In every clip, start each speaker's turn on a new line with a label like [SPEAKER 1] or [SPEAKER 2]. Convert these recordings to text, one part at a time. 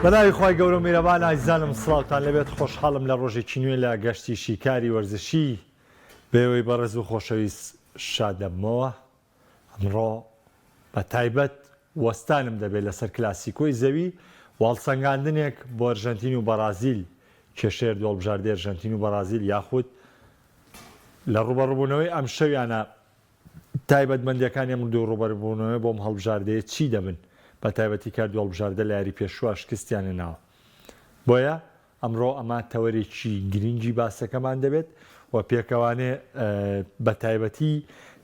[SPEAKER 1] بەناوی خوای گەورە و میرەبان ئازیزانم سڵاوتان لێبێت خۆشحاڵم لە ڕۆژێکی نوێ لە گەشتی شیکاری وەرزشی بەێوەی بەڕێز و خۆشەویست شاد دەبمەوە ئەمڕۆ بە تایبەت وەستانم دەبێت لەسەر کلاسیکۆی زەوی و هەڵسەنگاندنێک بۆ ئەرژەنتین و بەڕازیل کێشەی هەردوو هەڵبژاردەی ئەرژەنتین و بەڕازیل یاخود لە ڕووبەڕووبوونەوەی ئەمشەویانە تایبەتمەندییەکانی ئەم دوو ڕووبەرووبوونەوەیە بۆ ئەم هەڵبژاردەیە چی دەبن، بەتایبەتی کە هەردوو هەڵبژاردە لە یاری پێشووە شکستیان هێناوە. بۆیە ئەمڕۆ ئەمە تەوەرێکی گرنگی باسەکەمان دەبێت و پێکەوانێ بەتایبەتی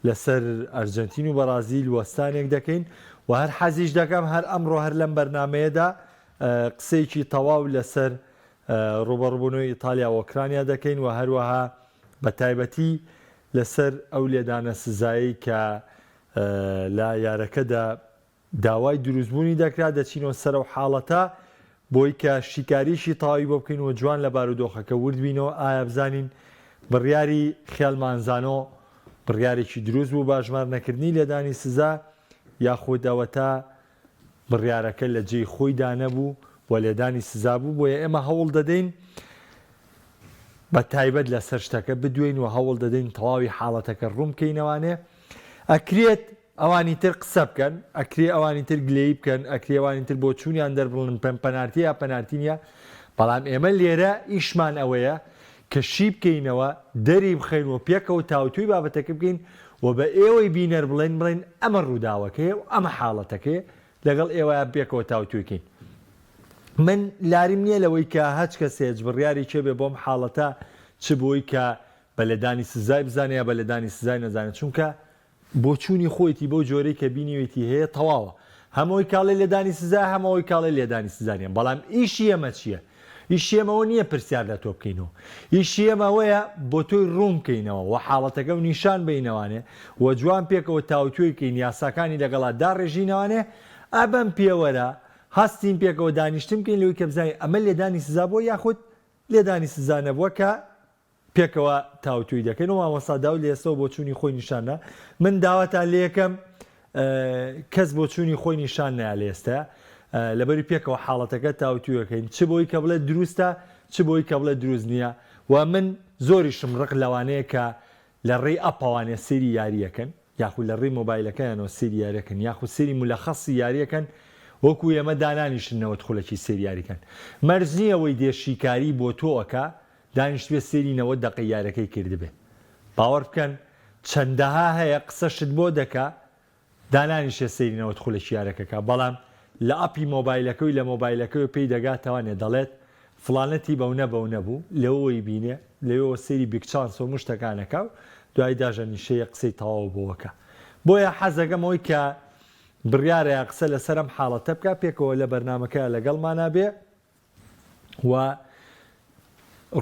[SPEAKER 1] لەسەر ئەرجەنتین و بەڕازیل وەستانێک دەکەین و هەر حەزیش دەکەم هەر ئەمڕۆ هەر لەم بەرنامەیەدا قسەیەکی تەواو لەسەر ڕووبەڕووبوونەوەی ئیتالیا و ئۆکرانیا دەکەین و هەروەها بە تایبەتی لەسەر ئەو لێدانە سزایەی کە لە یارەکەدا داوای دروستبوونی دەکرا دەچینەوە سەر ئەو حاڵەتە بۆی کە شیکاریی تەواوی بۆ بکەین و جوان لە بارودۆخەکە ورد بینەوە ئایا بزانین بڕیاری خیال مانزانۆ بڕیارێکی دروست بوو بە ئەژمار نەکردنی لێدانی سزا یاخود ئەوەتا بڕیارەکە لە جێی خۆیدا نەبوو و لێدانی سزا بوو، بۆیە ئێمە هەوڵ دەدەین بە تایبەت لەسەر شتەکە بدوێین و هەوڵ دەدەین تەواوی حاڵەتەکە ڕوون بکەینەوانێ. ئەکرێت ئەوانی تر قسە بکەن، ئەکرێ ئەوانی تر گلەیی بکەن، ئەکرێ ئەوانی تر بۆچوونیان دەربڕن پەم پەنارتیە یا پەنارتی نییە، بەڵام ئێمە لێرە ئیشمان ئەوەیە کە شی بکەینەوە، دەری بخەین و پێکەوە تاوتوێی بابەتەکە بکەین و بە ئێوەی بینەر بڵێین بڵێین ئەمە ڕووداوەکەیە و ئەمە حاڵەتەکەیە، لەگەڵ ئێوەیا پێکەوە تاوتوێ کەین. من لاریم نییە لەوەی کە هەچ کەسێ هەچ بڕیارێکێ بێ بۆم حاڵەتە چ بۆی کە بە لێدانی سزای بزانێ یا بە لێدانی سزای نەزانێ چونکە بۆچوونی خۆیتی بەو جۆرەی کە بینیوێتی هەیە تەواوە هەم ئەوەی کاڵێ لێدانی سزایە هەم ئەوەی کاڵێ لێدانی سزا نیە بەڵام ئیشی ئێمە چیە ئیشی ئێمە ئەوە نیە پرسیار لە تۆ بکەینەوە ئیشی ئێمە ئەوەیە بۆ تۆی ڕوون بکەینەوە و حاڵەتەکە و نیشان بەینەوانێ و جوان پێکەوە تاوتوێی بکەین یاساکانی لەگەڵا داڕێژینەوانێ ئە بەم پێوەرە هەستین پێکەوە دانیشتن بکەین لەوەی کە بزانین ئەمە لێدانی سزا بووە یاخود لێدانی سزا نەبووە کە پێکەوە تاوتوێی دەکەین و مامۆستا داود لە ئێستەوە بۆچوونی خۆی نیشان دا من داواتان لێکەم کەس بۆچوونی خۆی نیشان نیا لە ئێستا لەبەری پێکەوە حاڵەتەکە تاوتوێکەین چ بۆی کە بڵێ دروستە چ بۆی کە بڵێ دروست نییە و من زۆریشم ڕق لەوانەیە کە لە ڕێی ئەپەوانێ سەیری یاریەکەن یاخود لە ڕێی مۆبایلەکەیانەوە سەیری یاریەکەن یاخود سەیری مولەخەسی یاریەکەن وەکو ئێمە دانانیشن 90 خولەکی سەیری یاریکەن مەرج نییە ئەوەی دێ شیکاری بۆ تۆ ئەکا دانیشتبێ سەیری 90 دەقەی یارەکەی کردبێ باوەڕ بکەن چەندەها هەیە قسەشت بۆ دەکا دانانیشێ سەیری 90 خولەکی یارەکە کا بەڵام لە ئەپی مۆبایلەکەی لە مۆبایلەکەی پێی دەگاتەوانێ دەڵێت فڵانەتی بەونە بەونە بوو لەوەی بینێ لەوێوە سەیری big chance و مشتەکان ئەکا و دوایی داژەنیشێ قسەی تەواو بۆ ئەکا بۆیە حەزەکەم ئەوەی کە بڕیارە یا قسە لەسەر ئەم حاڵەتە بکا پێکەوە لە بەرنامەکەیا لەگەڵمانا بێ و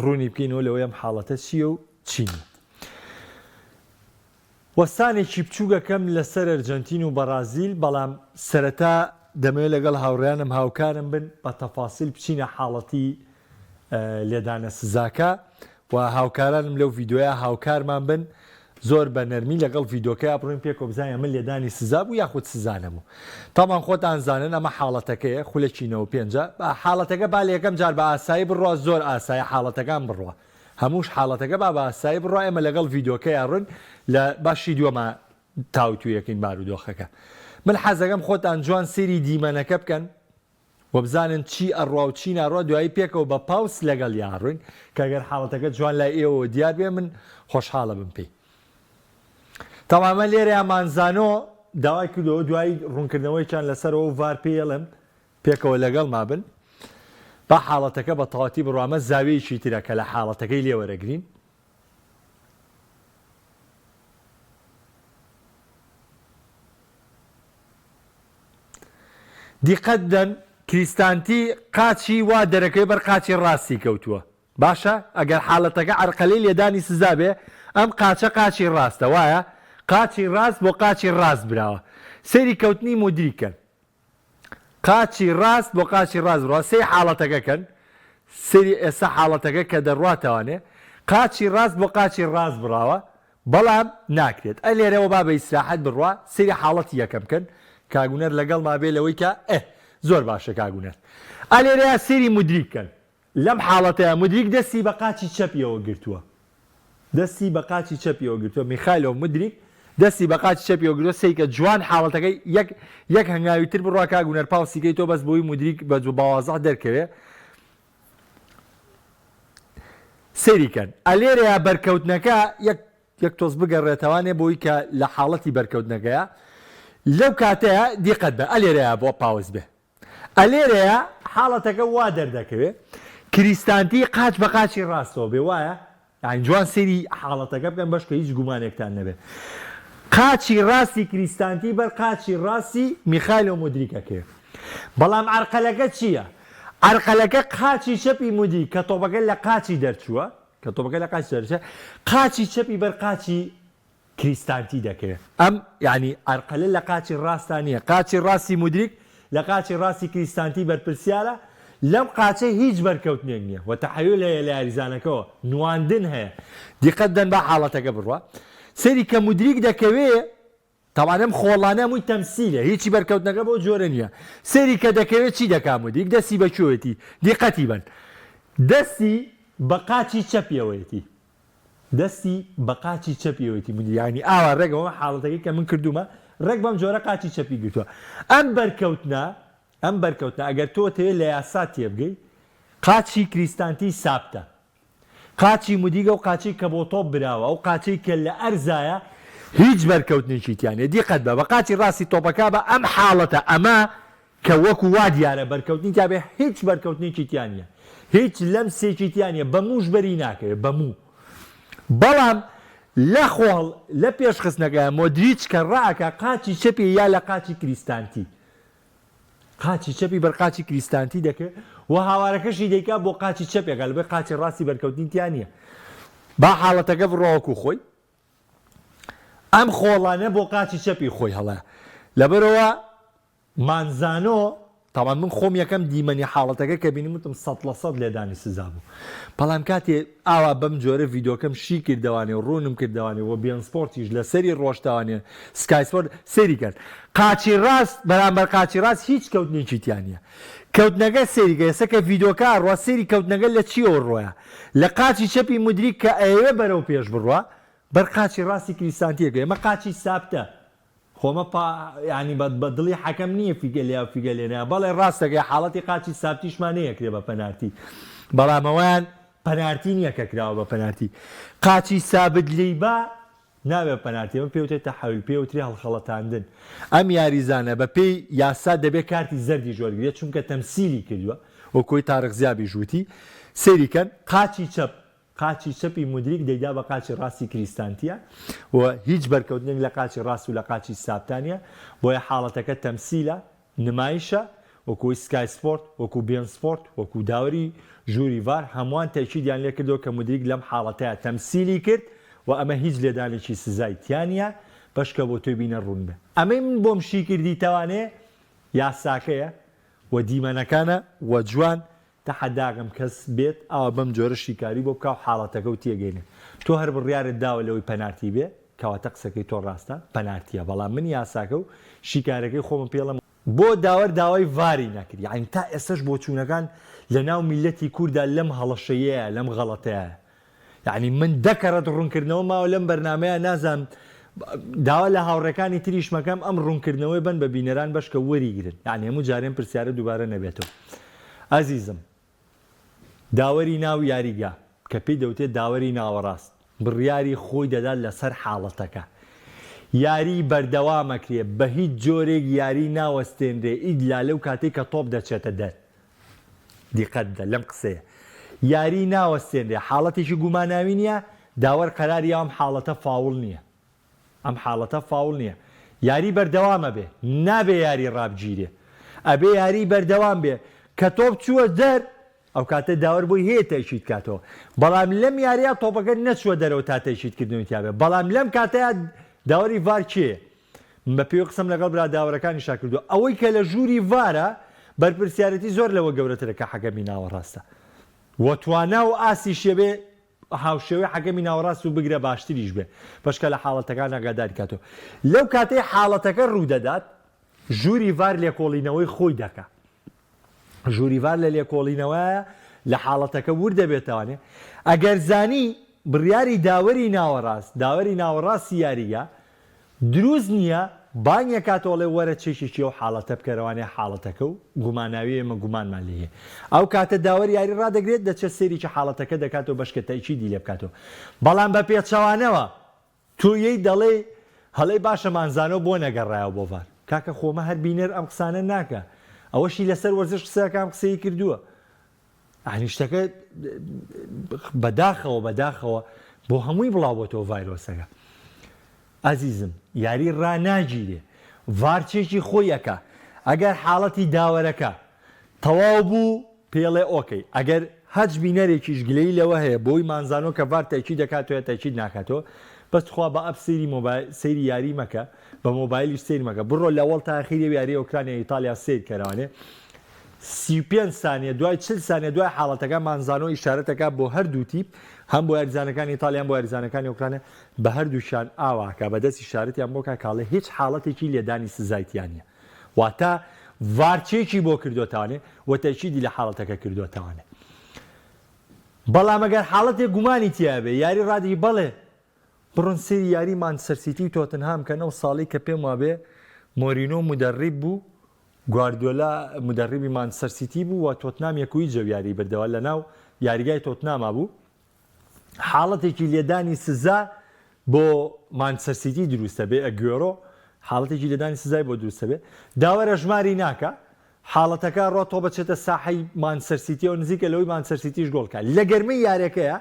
[SPEAKER 1] ڕوونی بکەینەوە لەوەی ئەم حاڵەتە چییە و چی نییە. وەستانێکی بچووک ئەکەم لەسەر ئەرجەنتین و بەڕازیل، بەڵام سەرەتا دەمەوێت لەگەڵ هاوڕێیانم هاوکارم بن بە تەفاسیل بچینە حاڵەتی لێدانە سزاکە و هاوکارانم لەو ڤیدۆیە هاوکارمان بن زۆر بە نەرمی لەگەڵ ڤیدۆکەیا بڕۆین پێکەوە بزانین ئەمە لێدانی سزا بوو یاخود سزا نەبوو تامان خۆتان زانن ئەمە حاڵەتەکەیە خولەکی 95 با حاڵەتەکە با لە یەکەم جار بە ئاسایی بڕوا زۆر ئاسایی حاڵەتەکان بڕوا هەمووش حاڵەتەکە با بە ئاسایی بڕوا ئێمە لەگەڵ ڤیدۆکەیا ڕوین لە باشی دووەما تاوتوێکەین بارودۆخەکە من حەزەکەم خۆتان جوان سەیری دیمەنەکە بکەن و بزانن چی ئەڕوا و چی ناڕوا دوایی پێکەوە بە pause لەگەڵ یا ڕوین کە گەر حاڵەتەکە جوان لای ئێوەوە دیار بێ من خۆشحاڵە بم پێی تەمامە لێرەیا مانزانۆ داوای کردەوە دوایی ڕوونکردنەوەیکیان لەسەرەوە و ڤار پێیەڵێم پێکەوە لەگەڵما بن با حاڵەتەکە بە تەواتی بڕوا ئەمە زاویەیەکی ترە کە لە حاڵەتەکەی لێ وەرەگرین. دیقەت بدەن کریستانتی قاچی وا دەرەکەوێ بەر قاچی ڕاستی کەوتووە باشە ئەگەر حالەتەکە عەرقەلەی لێدانی سزا بێ ئەم قاچە قاچی ڕاستە وایە قاچی ڕاست بۆ قاچی ڕاست براوە سەیری کەوتنی مودریک کەن قاچی ڕاست بۆ قاچی ڕاست بڕوا سەیری حاڵەتەکە کەن سەیری ئێستا حاڵەتەکە کە دەڕواتەوانێ قاچی ڕاست بۆ قاچی ڕاست بڕاوە بەڵام ناکرێت ئە لێرەوە با بە ئیسراحەت بڕوا سەیری حاڵەتی یەکەم کەن کاک هونەر لەگەڵما بێ لەوەی کە ئه. زۆر باشە کاک هونەر. ئەلێرەیا سەیری مودریک کەن. لەم حاڵەتەیا مودریک دەستی بە قاچی چەپیەوە گرتووە. دەستی بە قاچی چەپیەوە گرتووە. میخایلۆ مودریک دەستی بە قاچی چەپیەوە گرتووە. سەیرکە جوان حاڵەتەکەی یەک یەک هەنگاوی تر بڕوا کاک هونەر pause ی کەی تۆ بەس بۆی مودریک بە بە وازح دەرکەوێ. سەیری کەن ئەلێرەیا بەرکەوتنەکە یەک یەک تۆز بگەڕێتەوانێ بۆی کە لە حاڵەتی بەرکەوتنەکەیە لەو کاتەیە دیقەت بە ئەلێرەیا بۆ pause بێ ئەلێرەیا حاڵەتەکە وا دەردەکەوێ کریستانتی قاچ بە قاچی ڕاستەوە بێ وایە یانی جوان سەیری حاڵەتەکە بکەن بەشکە هیچ گومانێکتان نەبێ قاچی ڕاستی کریستانتی بەر قاچی ڕاستی میخایلۆ مودریک ئەکەوێ بەڵام عەرقەلەکە چییە عەرقەلەکە قاچی چەپی مودریک کە تۆپەکە لە قاچی دەرچووە کە تۆپەکە لە قاچی دەرچووە قاچی چەپی بەر قاچی کریستانتی دەکەوێت. ئەم یانی عەرقەلە لە قاچی ڕاستا نییە. قاچی ڕاستی مودریک لە قاچی ڕاستی کریستانتی بەرپرسیارە، لەم قاچە هیچ بەرکەوتنێک نییە و تەحەیول هەیە لە یاریزانەکەوە، نواندن هەیە. دیقەت بدەن با حاڵەتەکە بڕوا. سەیری کە مودریک دەکەوێ، تەبعەن ئەم خۆڵانە هەمووی تەمسیلە، هیچی بەرکەوتنەکە بەو جۆرە نییە. سەیری کە دەکەوێ چی دەکا مودریک؟ دەستی بە کوێوەیەتی؟ دیقەتی بەن. دەستی بە قاچی چەپیەوەیەتی. دەستی بە قاچی چەپیەوەیتی مودریک یانی ئاوا ڕێک ئەوە حاڵەتەکەی کە من کردوومە ڕێک بەم جۆرە قاچی چەپی گرتووە ئەم بەرکەوتنە ئەم بەرکەوتنە ئەگەر تۆ تەوێ لە یاسا تێبگەی قاچی کریستانتی سابتە قاچی مودریک ئەو قاچەی کە بۆ تۆپ براوە ئەو قاچەی کە لە ئەرزایە هیچ بەرکەوتنێکی تیا نیە دیقەت بە بە قاچی ڕاستی تۆپەکە بە ئەم حاڵەتە ئەمە کە وەکو وا دیارە بەرکەوتنی تیا بێ هیچ بەرکەوتنێکی تیا نیە هیچ لەمسێکی تیا نیە بە مووش بەری ناکەوێ بە موو بەڵام لە خۆڵ لە پێشخستنەکە مۆدریچ کە ڕائەکا قاچی چەپی یا لە قاچی کریستانتی قاچی چەپی بەر قاچی کریستانتی دەکەوێ و هاوارەکەشی دەیکا بۆ قاچی چەپێکە لەبەر قاچی ڕاستی بەرکەوتنی تیا نیە با حاڵەتەکە بڕوا وەکو خۆی ئەم خۆڵانە بۆ قاچی چەپی خۆی هەڵەیە لەبەرەوە مانزانۆ، تەبعەن من خۆم یەکەم دیمەنی حاڵەتەکە کە بینیم وتم 100% لێدانی سزا بوو بەڵام کاتێ ئاوا بەم جۆرە ڤیدۆکەم شی کردەوانێ و ڕوونم کردەوانێ و بێن سپۆرتیش لەسەری ڕۆشتەوانێ سکای سپۆرت سەیری کەن قاچی ڕاست بەرامبەر قاچی ڕاست هیچ کەوتنێکی تیا نییە کەوتنەکە سەیری کە ئێستا کە ڤیدۆکە ئەڕوا سەیری کەوتنەکە لە چیەوە ڕۆیە لە قاچی چەپی مودریک کە ئەیەوێ بەرەو پێش بڕوا بەر قاچی ڕاستی کریستانتیەکە ئێمە قاچی سابتە خۆمە پا یانی بە بە دڵی حەکەم نییە فیگە لێیا و فیگە لێ نایە بەڵێ ڕاست دەکەی حاڵەتی قاچی سابتیشمان نەیەکرێ بە پەنارتی بەڵام ئەوەیان پەنارتی نییە کە کراوە بە پەنارتی قاچی سابت لێی با نابێ بە پەنارتی ئەمە پێ وترێ تەحەول پێ وترێ هەڵخەڵەتاندن ئەم یاریزانە بە پێی یاسا دەبێ کارتی زەردیش وەرگرێت چونکە تەمسیلی کردووە وەکۆی تارق زیابیش وتی سەیری کەن قاچی چەپ قاچی چەپی مودریک دەیدا بە قاچی ڕاستی کریستانتیە و هیچ بەرکەوتنێک لە قاچی ڕاست و لە قاچی سابتا نیە، بۆیە حاڵەتەکە تەمسیلە، نمایشە، وەکو ئەوەی سکای سپۆرت، وەکو بێن سپۆرت، وەکو داوەری ژووری ڤار هەمووان تەئکیدیان لێکردەوە کە مودریک لەم حاڵەتەیا تەمسیلی کرد و ئەمە هیچ لێدانێکی سزای تیا نیە، بەشکە بۆ تۆی بینەر ڕوون بێ. ئەمەی من بۆم شی کردیتەوانێ یاساکەیە و دیمەنەکانە و جوان تەحەداکەم کەس بێت ئاوا بەم جۆرە شیکاری بۆ بکا و حاڵەتەکە و تێگەینێ. تۆ هەر بڕیارت داوە لەوەی پەنارتی بێ، کەواتە قسەکەی تۆ ڕاستە، پەنارتیە، بەڵام من یاساکە و شیکارەکەی خۆمم پێڵێم، بۆ داوەر داوای ڤاری نەکرد، یەعنی تا ئێستەش بۆچوونەکان لە ناو میللەتی کوردا لەم هەڵەشەیەیە، لەم غەڵەتەیە. یەعنی من دە کەڕەت ڕوونکردنەوە ماوە لەم بەرنامەیە نازانم داوا لە هاوڕێکانی تریشم ئەکەم ئەم ڕوونکردنەوەی بەن بە بینەران بەشکە وەریگرن یەعنی هەموو جارێ ئەم پرسیارە دووبارە نەبێتەوە ئەزیزم داوەری ناو یاریگا کە پێی دەوتێت داوەری ناوەڕاست بڕیاری خۆی دەدات لەسەر حاڵەتەکە یاری بەردەوامەکرێ بە هیچ جۆرێک یاری ناوەستێنرێ ئیدلا لەو کاتەی کە تۆپ دەچێتە دەر دیقەت بدە لەم قسەیە. یاری ناوەستێنرێ، حاڵەتێکی گوماناوی نییە، داوەر قەراری یاوە ئەم حاڵەتە فاوڵ نییە. ئەم حاڵەتە فاوڵ نییە. یاری بەردەوام ئەبێ. نابێ یاری ڕابگیرێ. ئەبێ یاری بەردەوام بێ. کە تۆپ چووە دەر، ئەوکاتە داوەر بۆی هەیە تەئکید کاتەوە. بەڵام لەم یارییە تۆپەکە نەچووە دەرەوە تا تەئکید کردنەوەی تیا بێ. بەڵام لەم کاتەیا داوەری ڤار کێیە؟ من بە پێی قسەم لەگەڵ برا داوەرەکانیشا کردووە، ئەوەی کە لە ژووری ڤارە بەرپرسیارێتی زۆر لەوە گەورەترە کە حەکەمی ناوەڕاستە و توانا و ئاستیشی ئەبێ هاوشێوەی حەکەمی ناوەڕاست و بگرە باشتریش بێ بەشکە لە حاڵەتەکان ئاگاداری کاتەوە. لەو کاتەی حاڵەتەکە ڕوودەدات ژووری ڤار لێکۆڵینەوەی خۆی دەکا. ژووری ڤار لە لێکۆڵینەوەیە لە حاڵەتەکە ورد دەبێتەوانێ ئەگەر زانی بڕیاری داوەری ناوەڕاست داوەری ناوەڕاستی یاریگا دروست نییە بانگ ئەکاتەوە ئەڵێ وەرە چێکێکی ئەو حاڵەتە بکەرەوانێ حاڵەتەکە و گوماناویە ئێمە گومانمان لێی هەیە ئەو کاتە داوەر یاری ڕادەگرێت دەچێت سەیرێکی حاڵەتەکە دەکاتەوە بەشکە تەئکیدی لێ بکاتەوە بەڵام بە پێچەوانەوە تۆ یەی دەڵێی هەڵێی باشە مانزانۆ بۆ نەگەڕایەوە بۆ ڤار کاکە خۆمە هەر بینەر ئەم قسانە ناکا ئەوەشی لەسەر وەرزش قسە ئەکا ئەم قسەی کردووە یانی شتەکە بەداخەوە بەداخەوە بۆ هەمووی بڵاو بۆتەوە ڤایرۆسەکە ئازیزم یاری ڕاناگیرێ ڤار چێکی خۆی ئەکا ئەگەر حاڵەتی داوەرەکە تەواو بوو پێڵێ okay ئەگەر هەچ بینەرێکیش گلەیی لەوە هەیە بۆی مانزانۆ کە ڤار تەئکید دەکاتەوە یا تەئکید ناکاتەوە بەس تخوا بە app سەیری مۆبایل سەیری یاری مەکە بە مۆبایلیش سەیر مەکە بڕۆ لە ئەوەڵ تا ئەخیری ئەو یاریە ئۆکرانیا ئیتالیا سەیر کەرەوانێ 35 سانیە دوای 40 سانیە دوای حاڵەتەکە مانزانۆ ئیشارەتەکە بۆ هەردوو تیپ هەم بۆ یاریزانەکانی ئیتالیا هەم بۆ یاریزانەکانی ئۆکرانیا بە هەردووکیان ئاواکە بە دەست ئیشارەتیان بۆ کا کاڵێ هیچ حاڵەتێکی لێدانی سزای تیا نیە واتە ڤار چێکی بۆ کردۆتانێ و تەئکیدی لە حاڵەتەکە کردۆتانێ بەڵام ئەگەر حاڵەتێک گومانی تیابێ یاری ڕادی بەڵێ بڕۆن سەیری یاری مانچستەر سیتی و تۆتنهام کەن ئەو ساڵی کە پێم وابێ مۆرینۆ مودەڕیب بوو گواردیۆلا مودەڕیبی مانچستەر سیتی بوو و تۆتنام یەکویی جەو یاری بردەوە لەناو یاریگای تۆتناما بوو حاڵەتێکی لێدانی سزا بۆ مانچستەر سیتی دروستە بێ ئەگوێرۆ حاڵەتێکی لێدانی سزای بۆ دروستە بێ داوەر ئەژماری ناکا حاڵەتەکە ڕۆ تۆ بەچێتە ساحەی مانچستەر سیتیەوە نزیکە لەوەی مانچستەر سیتیش گۆڵ کا لە گەرمەی یارەکەیە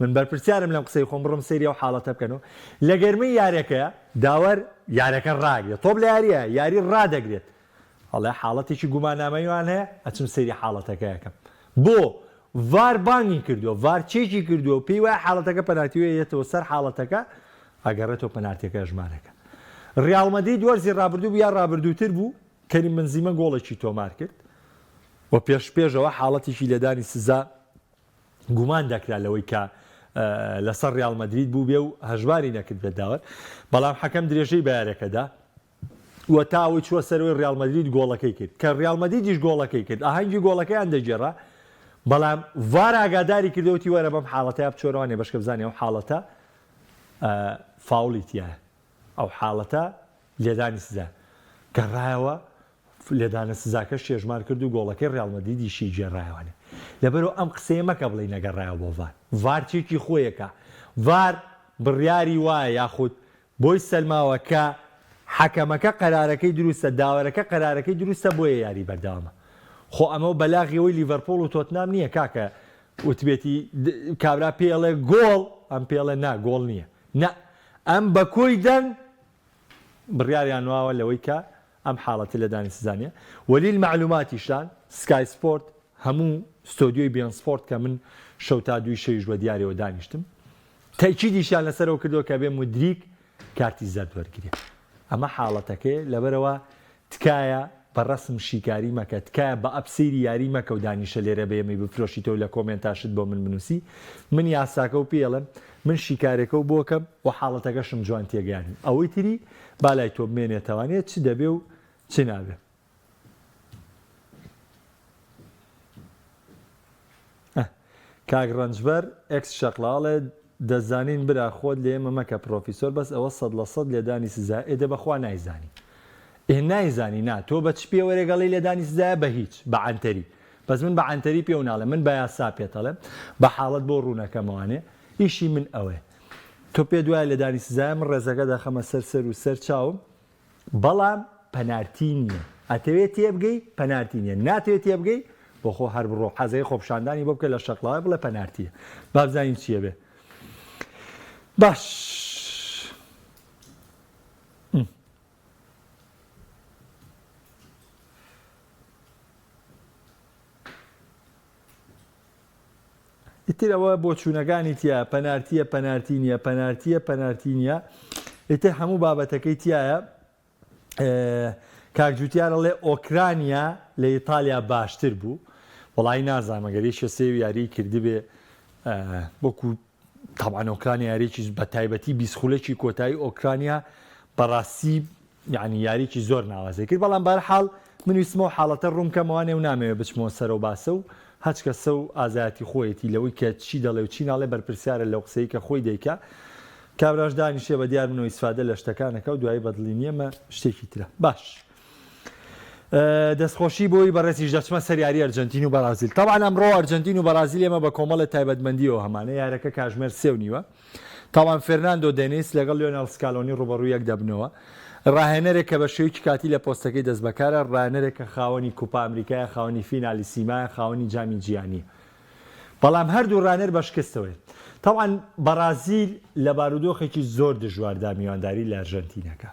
[SPEAKER 1] من بەرپرسیارم لەم قسەی خۆم بڕم سەیری ئەو حاڵەتە بکەنەوە لە گەرمەی یارەکەیە داوەر یارەکە ڕاگرێت تۆپ لە یاریە یاری ڕادەگرێت ئەڵێ حاڵەتێکی گومانامەیوان هەیە ئەچم سەیری حاڵەتەکە ئەکەم بۆ ڤار بانگی کردووە ڤار چێکی کردووە پێی وایە حاڵەتەکە پەنارتیوە یەتەوە سەر حاڵەتەکە ئەگەڕێتەوە پەنارتیەکە ژمارەکە ڕیاڵ مەدرید وەرزی ڕابردوو بوو یا ڕابردووتر بوو کەریم بنزیمە گۆڵێکی تۆمار کرد و پێش پێشەوە حاڵەتێکی لێدانی سزا گومان دەکرا لەوەی کە لەسەر ڕیاڵ مەدرید بوو بێ و هەژماری نەکرد بێت داوەر بەڵام حەکەم درێژەی بە یاریەکەدا و تا ئەوەی چووە سەرەوەی ڕیاڵ مەدرید گۆڵەکەی کرد کە ڕیاڵ مەدریدیش گۆڵەکەی کرد ئاهەنگی گۆڵەکەیان دەگێڕا بەڵام ڤار ئاگاداری کردەوە وتی وەرە بەم حاڵەتەیا بچۆرەوانێ بەشکە بزانێ ئەو حاڵەتە فاوڵی تیایە ئەو حاڵەتە لێدانی سزا گەڕایەوە لێدانە سزاکە شێژمار کرد و گۆڵەکەی ڕیاڵ مەدریدیشی گێڕایەوانێ لەبەرەوە ئەم قسەیە مەکە بڵێی نەگەڕایەوە بۆ ڤار ڤار چێکی خۆیەکە ڤار بڕیاری وایە یاخود بۆی سەلماوە کە حەکەمەکە قەرارەکەی دروستە، داوەرەکە قەرارەکەی دروستە بۆیە یاری بەردەوامە. خۆ ئەمە بەلاغی ئەوەی لیڤەرپوڵ و تۆتنام نییە کاکە وتبێتی کابرا پێی ئەڵێ گۆڵ ئەم پێی ئەڵێ نا گۆڵ نییە. نا ئەم بە کۆی دەنگ بڕیاریان واوە لەوەی کە ئەم حاڵەتە لێدانی سزا نییە. وەلیل مەعلوماتیشتان سکای سپۆرت هەموو ستۆدیۆی بێن سپۆرت کە من شەو تا دووی شەویش بە دیارەوە دانیشتم تەئکیدیشیان لەسەرەوە کردووە کە بێ مودریک کارتی زەرد وەرگرێ ئەمە حاڵەتەکەیە لەبەرئەوە تکایە بە ڕەسم شیکاری مەکە تکایە بە app سەیری یاری مەکە و دانیشە لێرە بە ئێمەی بفرۆشیتەوە لە کۆمێنتا شت بۆ من بنوسی من یاساکە و پێڵێم من شیکارێکە و بۆکەم و حاڵەتەکەشم جوان تێگەیانم ئەوەی تری با لای تۆ بمێنێتەوانێ چ دەبێ و چ نابێ. کاک ڕەنجبەر ئێکس شەقڵاڵێ دەزانین برا خۆت لە ئێمە مەکە پرۆفیسۆر بەس ئەوە 100% لێدانی سزا ئێ دە بەخوا نایزانی ئێ نایزانی نا تۆ بە چ پێوەرێک ئەڵێی لێدانی سزایە بە هیچ بە عەنتەری بەس من بە عەنتەری پێو ناڵێم من بە یاسا پێت ئەڵێم بە حاڵەت بۆ ڕوونەکەمەوانێ ئیشی من ئەوەیە تۆ پێت وایە لێدانی سزایە من ڕێزەکە دەخەمە سەر سەر و سەر چاوم بەڵام پەنارتی نیە ئەتەوێ تێبگەی پەنارتی نیە ناتەوێ تێبگەی بۆخۆ هەر بڕۆ حەزەی خۆپشاندانی بۆ بکە لە شەقڵاوە بڵێ پەنارتیە با بزانین چیە بێ باش ئیتر ئەوە بۆچوونەکانی تیا پەنارتیە پەنارتی نییە پەنارتیە پەنارتی نییە ئیتر هەموو بابەتەکەی تایە کاک جوتیار ئەڵێ ئۆکرانیا لە ئیتالیا باشتر بوو وەڵی نازانم ئەگەر یەکێ سێ یاری کردبێ وەکو تەبعەن ئۆکرانیا یاریی بە تایبەتی 20 خولەکی کۆتایی ئۆکرانیا بەڕاستی یعنی یاریی زۆر ناوازەی کرد بەڵام بەرحاڵ. من ویستم ئەو حاڵەتە ڕوون بکەمەوانێ و نامەوێ بچمەوە سەر ئەو باسە و هەچ کەسە و ئازایەتی خۆیەتی لەوەی کە چی دەڵێ و چی ناڵێ بەرپرسیارە لەو قسەی کە خۆی دەیکا. کابراش دانیشێ بە دیار منەوە ئیسفادە لە شتەکان ئەکا و دوایی بە دڵی نییە مە شتێکی ترە. باش. دەستخۆشی بۆی بەڕێزیش دەچمە سەر یاری ئەرجەنتین و بەرازیل. تەبعەن ئەمڕۆ ئەرجەنتین و بەرازیل ئێمە بە کۆمەڵێ تایبەتمەندییەوە هەمانە، یارەکە کاژمێر سێ و نیوە. تاوان فێرناندۆ دێنیس لەگەڵ لیۆنێل سکالۆنی ڕووبەڕووی یەک دەبنەوە. ڕاهێنەرێک کە بە شێوەیەکی کاتی لە پۆستەکەی دەستبەکارە، ڕاهێنەرێک کە خاوەنی کوپا ئەمریکایە، خاوەنی فینالیسیمایە، خاوەنی جامی جیهانییە. بەڵام هەردوو ڕاهێنەر بە شکستەوەیە. تەبعەن بەڕازیل لە بارودۆخێکی زۆر دژواردا میوانداری لە ئەرژەنتین ئەکا.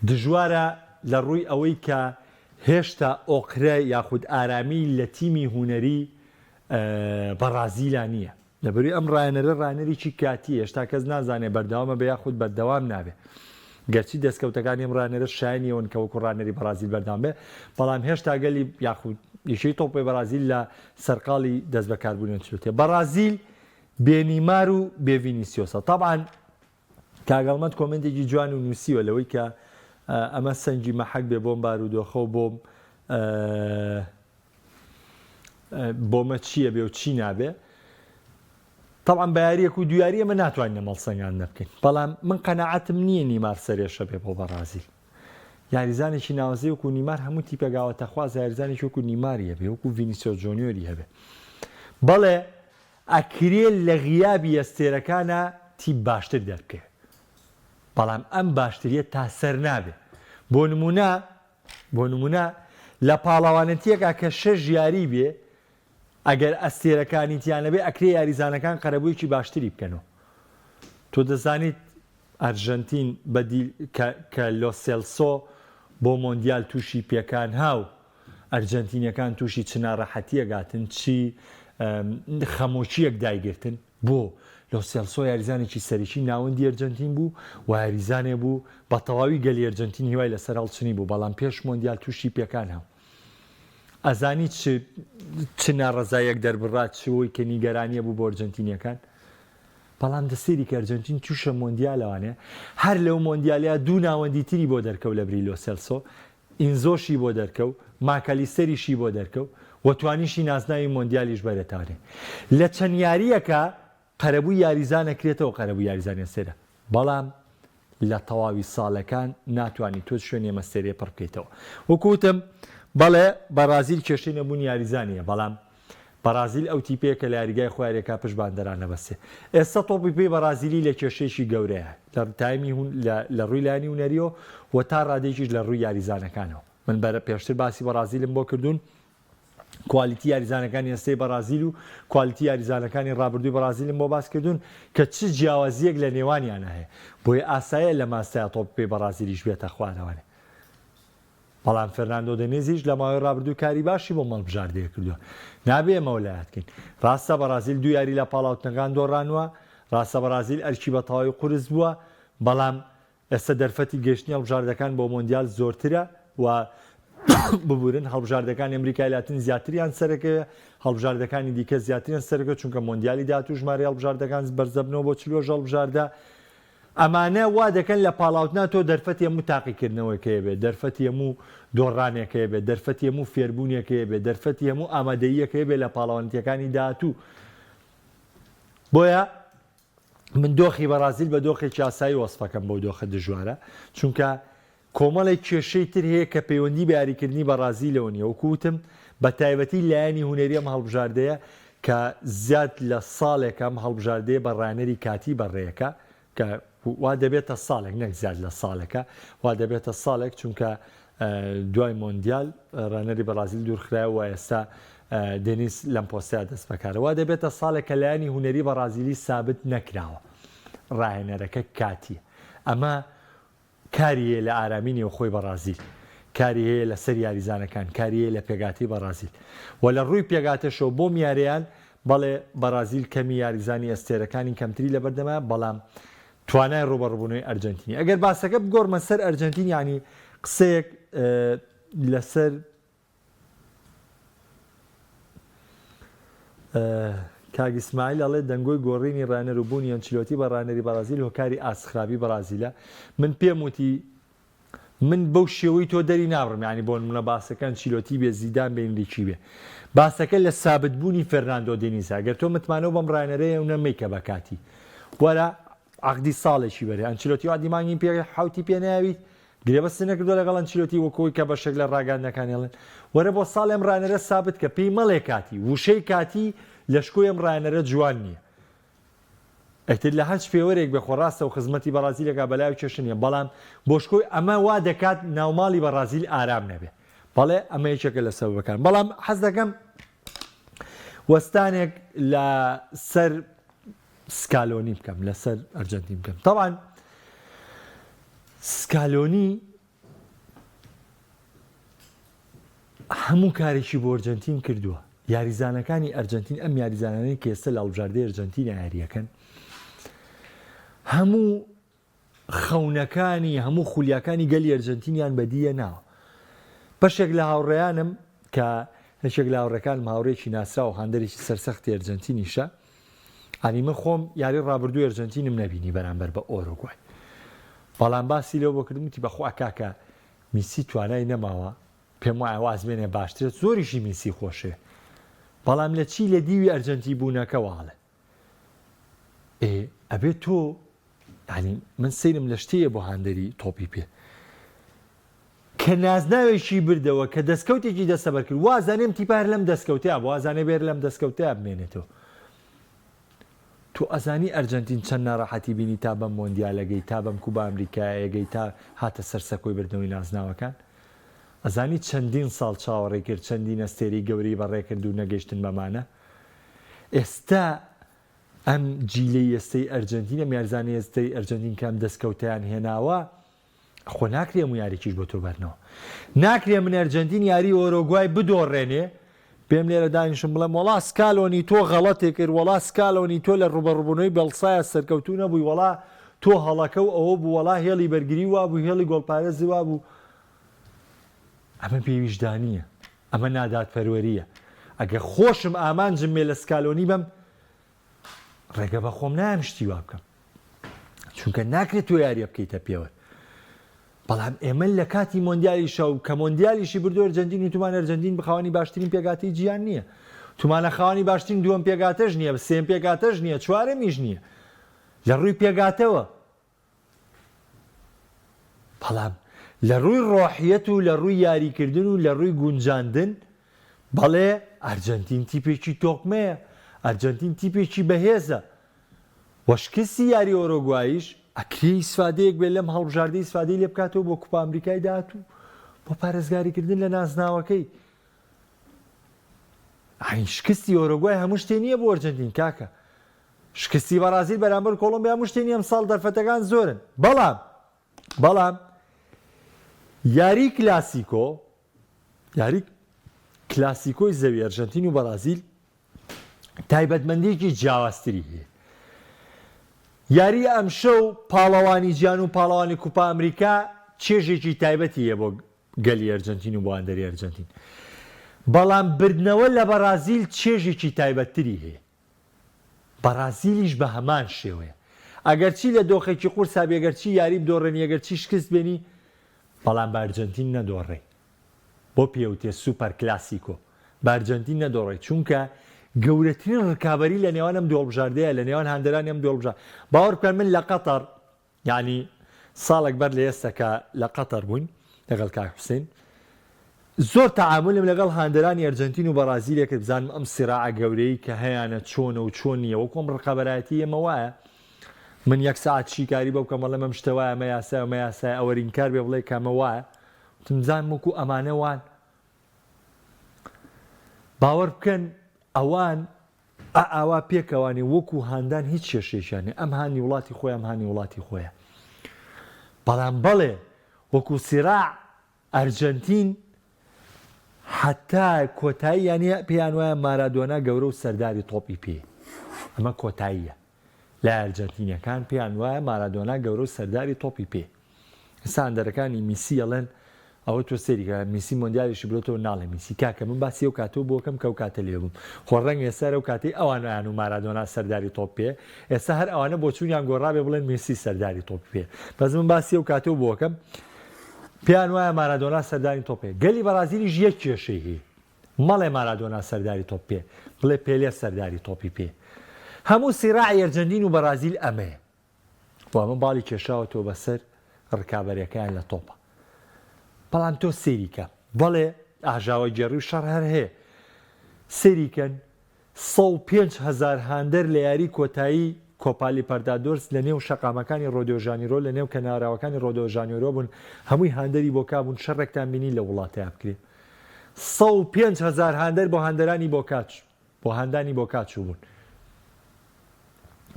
[SPEAKER 1] دژوارە لە ڕووی ئەوەی کە هێشتا ئۆقرە یاخود ئارامی لە تیمی هونەری بەڕازیلا نییە. لەبەروی ئەم ڕاهێنەرە ڕاهێنەرێکی کاتییە، هێشتا کەس نازانێ بەردەوامە بێ یاخود بەردەوام نابێ. گەرچی دەستکەوتەکانی ئەم ڕاهێنەرە شایەنی ئەوەن کە وەکو ڕاهێنەری بەڕازیل بەردەوام بێ، بەڵام هێشتا گەلی یاخود یەکێی تۆپی بەڕازیل لە سەرقاڵی دەستبەکاربوونی ئەنچلۆتیە. بەڕازیل بێ نیمار و بێ ڤینیسیۆسە. تەبعەن کاک هەڵمەت کۆمێنتێکی جوان و نووسیوە لەوەی کە ئەمە سەنگی مەحەک بێ بۆم بارودۆخە و بۆم بۆمە چییە بێ و چی نابێ طبعا بە یاریەک و دویاری ئەمە ناتوانین لە مەڵسەنگان نەبکەین بەڵام من قەنەعەتم نییە نیمار سەرێشە بێ بۆ بەڕازیل یاریزانێکی ناوازەی وەکو نیمار هەموو تیپێک ئاواتەخوازە یاریزانێکی وەکو نیماری هەبێ وەکو ڤینیسیۆس جۆنیۆری هەبێ بەڵێ ئەکرێ لە غیابی ئەستێرەکانا تیپ باشتر دەربکەوێ بەڵام ئەم باشتریە تا سەر نابێ بۆ نمونە بۆ نمونە لە پاڵەوانەتیەکا کە شەش یاری بێ ئەگەر ئەستێرەکانی تیا نەبێ ئەکرێ یاریزانەکان قەرەبوویەکی باشتری بکەنەوە تۆ دەزانیت ئەرژەنتین بە دیل کە کە لۆسێلسۆ بۆ مۆندیال تووشی پێکان هاو ئەرجەنتینیەکان تووشی چ ناڕەحەتیەک هاتن چی خەمۆکیەک دایگرتن بۆ لۆسێلسۆ یاریزانێکی سەرەکی ناوەندی ئەرجەنتین بوو و یاریزانێ بوو بە تەواوی گەلی ئەرجەنتین هیوای لەسەر هەڵچنی بوو بەڵام پێش مۆندیال تووشی پێکان هاو ئەزانی چ چ ناڕەزاییەک دەربڕا چ وەی کە نیگەرانیە بوو بۆ ئەرجەنتینیەکان بەڵام دە سەیری کە ئەرجەنتین تووشە مۆندیالەوانێ هەر لەو مۆندیالەیا دوو ناوەندی تری بۆ دەرکەوت لە بری لۆسێلسۆ ئینزۆشی بۆ دەرکەو، ماکالیستەریشی بۆ دەرکەو و توانیشی نازناوی مۆندیالیش بەرێتانێ. لە چەند یارییەکا قەرەبووی یاریزان ئەکرێتەوە قەرەبووی یاریزانی ئەستێرە، بەڵام لە تەواوی ساڵەکان ناتوانی تۆ شوێنی ئەم ئەستێرەیە پڕ بکەیتەوە. وەکو وتم بەڵێ بەڕازیل کێشەی نەبوونی یاریزان نییە، بەڵام بەڕازیل ئەو تیپەیە کە لە یاریگای خۆی یاریەکە پشت بە هاندەران نەبەستێ. ئێستا تۆپی پێی بەڕازیلی لە کێشەیەکی گەورەیە لە تایمی هون لە لە ڕووی لایەنی هونەریەوە و تا ڕادەیەکیش لە ڕووی یاریزانەکانەوە. من بەرە پێشتر باسی بەڕازیلم بۆ کردوون کوالیتی یاریزانەکانی ئێستەی بەڕازیل و کوالیتی یاریزانەکانی ڕابردووی بەڕازیلم بۆ باس کردوون کە چ جیاوازییەک لە نێوانیانە هەیە. بۆیە ئاسایە لە ماستایا تۆپی پێی بەڕازیلیش بێتە خوارەوانێ. بەڵام فێرناندۆ دێنیزیش لە ماوەی رابردوو کاری باشی بۆ هەڵبژاردەیە کردووە، نابێ ئێمە وەلایەت کەین. راستە بەڕازیل دوو یاری لە پاڵاوتنەکان دۆڕانووە، راستە بەڕازیل ئەرکی بە تەواوی قورس بووە، بەڵام ئێستا دەرفەتی گەیشتنی هەڵبژاردەکان بۆ مۆندیال زۆرترە و ببورن هەڵبژاردەکانی ئەمریکای لاتین زیاتریان سەرەکەوێ، هەڵبژاردەکانی دیکە زیاتریان سەرەکەوێ، چونکە مۆندیالی داهاتوو ژمارەی هەڵبژاردەکان بەرزدەبنەوە بۆ 48 هەڵبژاردە. ئەمانە وا دەکەن لە پاڵاوتنا تۆ دەرفەتی هەموو تاقیکردنەوەکەی بێت، دەرفەتی هەموو دۆڕانێکەی بێت، دەرفەتی هەموو فێربوونێکەی بێت، دەرفەتی هەموو ئامادەییەکەی بێت لە پاڵەوانێتییەکانی داهاتوو. بۆیە من دۆخی بەڕازیل بە دۆخێکی ئاسایی وەسفەکەم بەو دۆخە دژوارە، چونکە کۆمەڵێک کێشەی تر هەیە کە پەیوەندی بە یاریکردنی بەڕازیلەوە نییە، وەکو وتم بە تایبەتی لایەنی هونەری ئەم هەڵبژاردەیە کە زیاد لە ساڵێکە ئەم هەڵبژاردەیە بە ڕانەری کاتی بەڕێیەکە کە وا دەبێتە ساڵێک نەک زیاد لە ساڵێکە وا دەبێتە ساڵێک چونکە دوای مۆندیال ڕانەری بەڕازیل دوورخرایەوە و ئێستا دێنیس لەم پۆستەیا دەست بەکارە وا دەبێتە ساڵێک کە لایەنی هونەری بەڕازیلی سابت نەکراوە ڕاهێنەرەکە کاتیە ئەمە کاری هەیە لە ئارامی نێوخۆی بەڕازیل، کاری هەیە لە سەر یاریزانەکان، کاری هەیە لە پێکهاتەی بەڕازیل و لە ڕووی پێکهاتەشەوە بۆم یاریان، بەڵێ بەڕازیل کەمی یاریزانی ئەستێرەکانی کەمتری لەبەردەمە، بەڵام توانای ڕووبەڕووبوونەوەی ئەرجەنتینی. ئەگەر باسەکە بگۆڕمە سەر ئەرجەنتین یانی قسەیەک لەسەر کاک ئیسماعیل ئەڵێ دەنگۆی گۆڕینی ڕانەر و بوونی ئەنچلۆتی بە ڕانەری بەڕازیل هۆکاری ئاست خراپی بەڕازیلە من پێم وتی. من بەو شێوەی تۆ دەری نابڕم یانی بۆ نمونە باسەکە ئەنچیلۆتی بێ زیدان بێ ئینریکی بێ باسەکە لە سابت بوونی فێرناندۆ دێنیزە گەر تۆ متمانەو بەم ڕاهێنەرەیە و نە مەیکە بە کاتی وەرە عەقدی ساڵێکی بەرێ ئەنچیلۆتی وعدی مانگی پێ حوتی پێ ناویت گرێبەست نەکردووە لەگەڵ ئەنچیلۆتی وەک ئەوەی کە بەشێک لە ڕاگەیاندنەکان ئەڵێن وەرە بۆ ساڵێ ئەم ڕاهێنەرە سابت کە پێی مەڵێ کاتی وشەی کاتی لە شکۆی ئەم ڕاهێنەرە جوان نییە ئیتر لە هەرچ پێوەرێک بێ خۆ ڕاستە و خزمەتی بەڕازیل ئەکا بەلایەوە کێشە نییە بەڵام بۆشکۆی ئەمە وا دەکات ناوماڵی بەڕازیل ئارام نەبێ بەڵێ ئەمە یەکێکە لە سەبەبەکان بەڵام حەز دەکەم وەستانێک لە سەر سکالۆنی بکەم لەسەر ئەرجەنتین بکەم تاوان سکالۆنی هەموو کارێکی بۆ ئەرجەنتین کردووە یاریزانەکانی ئەرجەنتین ئەم یاریزانانەی کە ئێستا لە هەڵبژاردەی ئەرجەنتین یاریەکەن هەموو خەونەکانی هەموو خولیاکانی گەلی ئەرجەنتینیان بەدیە ناوە بەشێک لە هاوڕێیانم کە یەکێک لە هاوڕێکانم هاوڕێکی ناسراو هاندەرێکی سەرسەختی ئەرجەنتینیشە ئەنی من خۆم یاری ڕابردوو ئەرجەنتینم نەبینی بەرامبەر بە ئۆرۆگوای بەڵام باسی لەو بۆ کردم وتی بەخوا کاکە میسی توانای نەماوە پێم وایە واز بێنێ باشترە زۆریشی میسی خۆشێ بەڵام لە چی لە دیوی ئەرجەنتی بوونەکە واڵێ ئێ ئەبێ تۆ یعنی من سەیرم لە شتەیە بۆ هاندەری تۆپی پێ کە نازناوێکی بردەوە کە دەستکەوتێکی دەستەبەر کرد وازانێم تیپە هەر لەم دەستکەوتەیە بوو وازانێ بێر لەم دەستکەوتەیە بمێنێتەوە تۆ ئەزانی ئەرجەنتین چەند ناڕەحەتی بینی تا بەم مۆندیالەگەی تا بەم کوبا ئەمریکایەگەی تا هاتە سەر سەکۆی بردنەوەی نازناوەکان ئەزانی چەندین ساڵ چاوەڕێی کرد چەندین ئەستێرەی گەورەی بەڕێ کرد و نەگەیشتن بەمانە ئێستا ئەم جیلەی ئێستەی ئەرجەنتین ئەم یارزانەی ئێستەی ئەرجەنتین کە ئەم دەستکەوتەیان هێناوە خۆ ناکرێ هەموو یاریکیش بۆ تۆ بەرنەوە. ناکرێ من ئەرجەنتین یاری ئۆرۆگوای بدۆڕێنێ بێم لێرە دانیشم بڵێم وەڵا سکالۆنی تۆ غەڵەتێ کرد وەڵا سکالۆنی تۆ لە ڕوبەڕوبوونەوەی بێڵسایە سەرکەوتوو نەبووی وەڵا تۆ هەڵەکە و ئەوە بوو وەڵا هێڵی بەرگری وابوو هێڵی گۆڵپارێزی وابوو ئەمە بێویژدانییە ئەمە نادادپەروەرییە ئەگەر خۆشم ئامانجم بێ لە سکالۆنی بەم ڕێگە بە خۆم نایەم شتی وا بکەم چونکە ناکرێت تۆ یاریە بکەیتە پێوەر بەڵام ئێمە لە کاتی مۆندیالی شەو کە مۆندیالیشی بردو ئەرجەنتین و تومان ئەرجەنتین بخاوەنی باشترین پێگاتی جیان نییە تومانە خاوەنی باشترین دووەم پێگاتەش نییە سێم پێگاتەش نییە چوارەمیش نییە لە ڕووی پێگاتەوە بەڵام لە ڕووی ڕۆحیەت و لە ڕووی یاریکردن و لە ڕووی گونجاندن بەڵێ ئەرجەنتین تیپێکی تۆکمەیە، ئەرجەنتین تیپێکی بەهێزە و شکستی یاری ئۆرۆگوایش ئەکرێ ئیسفادەیەک بێت لەم هەڵبژاردەی ئیسفادەی لێ بکاتەوە بۆ کوپا ئەمریکای داهاتوو بۆ پارێزگاریکردن لە نازناوەکەی. یانی شکستی ئۆرۆگوای هەموو شتێ نییە بۆ ئەرجەنتین کاکە. شکستی بەڕازیل بەرامبەر کۆڵۆمبیا هەموو شتێ نییە ئەمساڵ دەرفەتەکان زۆرن بەڵام بەڵام یاری کلاسیکۆ یاری کلاسیکۆی زەوی ئەرژەنتین و بەڕازیل تایبەتمەندیەکی جیاوازتری هەیە یاری ئەمشەو پاڵەوانی جیان و پاڵەوانی کوپا ئەمریکا چێژێکی تایبەتی هەیە بۆ گەلی ئەرجەنتین و بۆ هاندەری ئەرجەنتین بەڵام بردنەوە لە بەڕازیل چێژێکی تایبەتتری هەیە بەڕازیلیش بە هەمان شێوەیە. ئەگەرچی لە دۆخێکی قورسا بی، ئەگەرچی یاری بدۆڕێنی، ئەگەرچی شکست بێنی، بەڵام بە ئەرجەنتین نەدۆڕێی. بۆ پێوتێ سوپەر کلاسیکۆ. بە ئەرجەنتین نەدۆڕێی، چونکە گەورەترین رکابەری لە نێوان ئەم دوو هەڵبژاردەیە، لە نێوان هاندەرانی ئەم دوو هەڵبژاردە. باوەڕ بکەن من لە قەتەڕ، یانی ساڵێک بەر لە ئێستا کە لە قەتەر بووین لەگەڵ کاک حوسێن زۆر تەعامولم لەگەڵ هاندەرانی ئەرجەنتین و بەڕازیلێ کرد بزانم ئەم سیراعە گەورەی کە هەیانە چۆنە و چۆن نییە وەکو ئەم ڕقەبەرایەتی ئێمە وایە من یەک سەعات شیکاری بۆ بکەم بەڵێم ئەم شتە وایە ئەمە یاسایە ئەمە یاسایە ئەوەر ئینکار بێ بڵێ کە ئەمە وایە وتم بزانم وەکو ئەمانە وان باوەڕ بکەن ئەوان ئا ئاوا پێکەوانێ وەکو هاندان هیچ کێشەیەکیان نیە ئەم هانی وڵاتی خۆیە ئەم هانی وڵاتی خۆیە بەڵام بەڵێ وەکو سیراع ئەرجەنتین حتا کۆتایی یانی پێیان وایە مارادۆنا گەورە و سەرداری تۆپی پێ ئەمە کۆتاییە لای ئەرجەنتینیەکان پێیان وایە مارادۆنا گەورە و سەرداری تۆپی پێ. ئێستا هاندەرەکانی میسی ئەڵێن ئەوە تۆ سەیری کە میسی مۆندیالیشی برۆتەوە ناڵێ میسی کاکە من باسی ئەو کاتەوە بۆ کەم کە ئەو کاتە لێ بووم خۆ ڕەنگ ئێستا ئەو کاتەی ئەوان ئەیان و مارادۆنا سەرداری تۆپ پێ ئێستا هەر ئەوانە بۆچوونیان گۆڕابێ بڵێن میسی سەرداری تۆپ پێ بەس من باسی ئەو کاتەوە بۆ کەم. پێیان وایە مارادۆنا سەرداری تۆپێ. گەلی بەڕازیلیش یەک کێشەی هەیە. مەڵێ مارادۆنا سەرداری تۆپ پێ، بڵێ پێلێ سەرداری تۆپی پێ. هەموو سیراعی ئەرجەنتین و بەڕازیل ئەمەیە. و ئەمە باڵی کێشاوەتەوە بەسەر ڕکابەرەکەیان لە تۆپە. بەڵام تۆ سەیری کە. بەڵێ ئاژاوەگێڕی و شەڕ هەر هەیە. سەیری کەن 105 هەزار هاندەر لە یاری کۆتایی کۆپا لیپەردادۆرس لە نێو شەقامەکانی ڕۆدیۆ ژانیرۆ لە نێو کەناراوەکانی ڕۆدۆ ژانیۆرۆ بوون هەمووی هاندەری بۆکا بوون شەڕێکتان بینی لە وڵاتەیا بکرێ 105 هەزار هاندەر بۆ هاندەرانی بۆکا بۆ هاندانی بۆکا چووبوون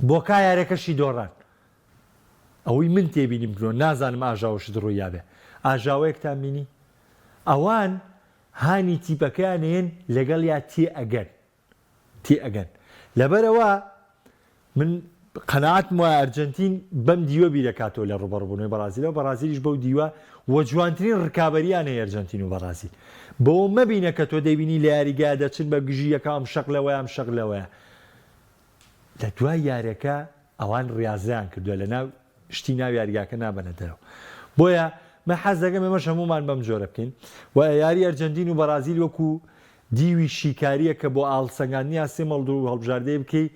[SPEAKER 1] بۆکا یارەکەشی دۆڕان ئەوەی من تێبینیم کردووە نازانم ئاژاوەشت ڕوویابێ ئاژاوەیەکتان بینی ئەوان هانی تیپەکەیان ئەیەن لەگەڵیا تێ ئەگەن تێ ئەگەن لەبەرئەوە من قەناعەتم وایە ئەرجەنتین بەم دیوە بیرەکاتەوە لە ڕوبەڕبوونەوەی بەڕازیلەوە بەڕازیلیش بەو دیوە و جوانترین ڕکابەریان هەیە ئەرجەنتین و بەڕازیل بەوە مەبینە کە تۆ دەیبینی لە یاریگا دەچن بە گژی یەکا ئەم شەق لەوەیە ئەم شەق لەوەیە لە دوای یاریەکە ئەوان ڕیازەیان کردووە لە ناو شتی ناو یاریگاکە نابەنە دەرەوە بۆیە من حەز دەکەم ئێمەش هەموومان بەم جۆرە بکەین و یاری ئەرجەنتین و بەڕازیل وەکو دیوی شیکاریە کە بۆ ئاڵسەنگاندنی ئاستی مەڵدو و هەڵبژاردەی بکەی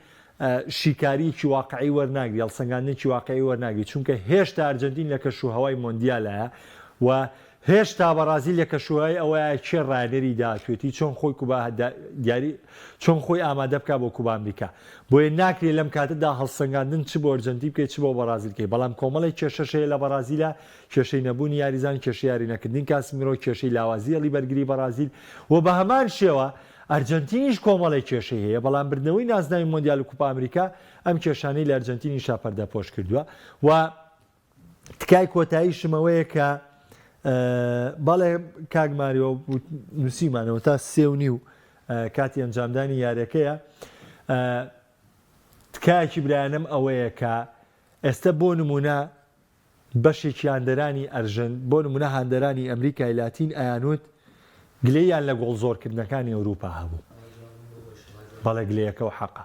[SPEAKER 1] شیکاریەکی واقعی وەرناگری هەڵسەنگاندنێکی واقعی وەرناگری چونکە هێشتا ئەرجەنتین لە کەش و هەوای مۆندیالایە و هێشتا بەڕازیل لە کەشوهەوای ئەوەیە کێ ڕایەنەری داهاتوێتی چۆن خۆی کوبا دیاری چۆن خۆی ئامادە بکا بۆ کوبا ئەمریکا بۆیە ناکرێ لەم کاتەدا هەڵسەنگاندن چ بۆ ئەرجەنتین بکەی چ بۆ بەڕازیل بکەی بەڵام کۆمەڵێک کێشەش هەیە لە بەڕازیلا کێشەی نەبوونی یاریزان کێشەی یاری نەکردنی کاسمیرۆ کێشەی لاوازی هێڵی بەرگری بەڕازیل و بە هەمان شێوە ئەرجەنتینیش کۆمەڵێک کێشەی هەیە بەڵام بردنەوەی نازناوی مۆندیال و کوپا ئەمریکا ئەم کێشانەی لە ئەرجەنتینیشا پەردەپۆش کردووە و تکای کۆتاییشم ئەوەیە کە بەڵێ کاک ماریۆ نووسیمانەوە تا سێ و نیو کاتی ئەنجامدانی یاریەکەیە تکایەکی برایانم ئەوەیە کە ئێستا بۆ نمونە بەشێکی هاندەرانی ئەرژەن بۆ نمونە هاندەرانی ئەمریکای لاتین ئەیانوت گلەییان لە گۆڵ زۆرکردنەکانی ئەوروپا هەبوو بەڵێ گلەیەکەو حەقە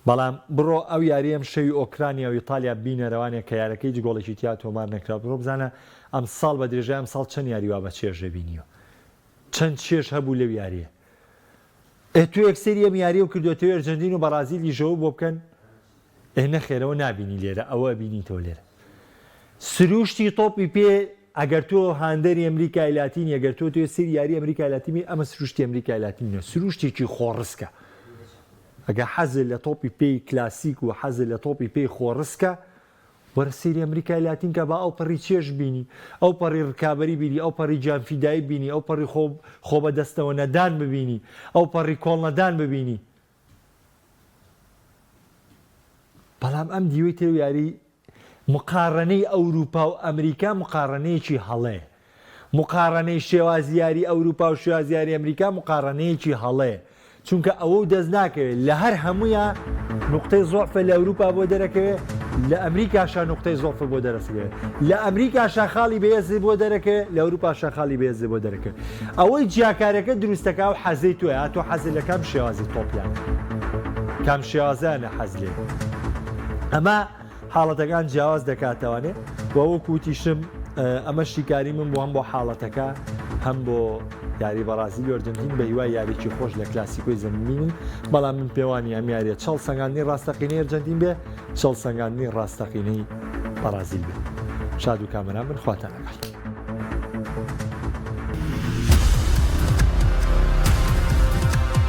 [SPEAKER 1] بەڵام بڕۆ ئەو یاریەم شەوی ئۆکرانیا و ئیتالیا بینەرەوانێ کە یارەکە هیچ گۆڵێکی تیا تۆمار نەکرا بڕۆ بزانە ئەمساڵ بە درێژای ئەمساڵ چەند یاری وا بە چێژە بینیوە چەند چێژ هەبوو لەو یاریە ئێ تۆ یەک سەیری ئەم یاریەو کردوە تەوێ ئەرجەنتین و بەڕازیلی ژەوە بۆ بکەن ئێ نەخێرەوە نابینی لێرە ئەوە ئەبینیتەوە لێرە سروشتی تۆپی پێ ئەگەر تۆ هاندەری ئەمریکای لاتینی ئەگەر تۆ تۆ سەیری یاری ئەمریکای لاتینی ئەمە سروشتی ئەمریکای لاتینە سروشتێکی خۆڕسکە ئەگەر حەزت لە تۆپی پێی کلاسیک و حەزت لە تۆپی پێی خۆڕسکە وەرە سەیری ئەمریکای لاتین کە با ئەو پەڕی چێژ بینی ئەو پەڕی ڕکابەری بینی ئەو پەڕی گیانفیدایی بینی ئەو پەڕی خۆ خۆ بەدەستەوە نەدان ببینی ئەو پەڕی کۆڵ نەدان ببینی بەڵام ئەم دیوەی تر یاری مقاڕەنەی ئەوروپا و ئەمریکا مقاڕەنەیەکی هەڵەیە. مقاڕەنەی شێوازی یاری ئەوروپا و شێوازی یاری ئەمریکا مقاڕەنەیەکی هەڵەیە. چونکە ئەوەو دەست ناکەوێت لە هەر هەموویا نوقتەی زوعفە لە ئەوروپا بۆ دەرەکەوێت لە ئەمریکاشا نوقتەی زوعفە بۆ دەرەسکەوێت لە ئەمریکاشا خاڵی بەهێزت بۆ دەرەکەوێت لە ئەوروپاشا خاڵی بەهێزت بۆ دەرەکەوێت ئەوەی جیاکاریەکە دروست دەکا ئەو حەزەی تۆیە ئا تۆ حەزت لە کام شێوازی تۆپیانە کام شێوازیانە حەز لێ ئەمە حاڵەتەکان جیاواز دەکاتەوانێ و وەکو وتیشم ئەمە شیکاری من بوو هەم بۆ حاڵەتەکە هەم بۆ یاری بەڕازیل و ئەرجەنتین بە هیوای یاریی خۆش لە کلاسیکۆی زەمینن بەڵام من پێوانی ئەم یاریە چەڵ سەنگاندنی ڕاستەقینەی ئەرجەنتین بێ چەڵ سەنگاندنی ڕاستەقینەی بەڕازیل بێ شاد و کامەران بن خواتان لەگەڵ.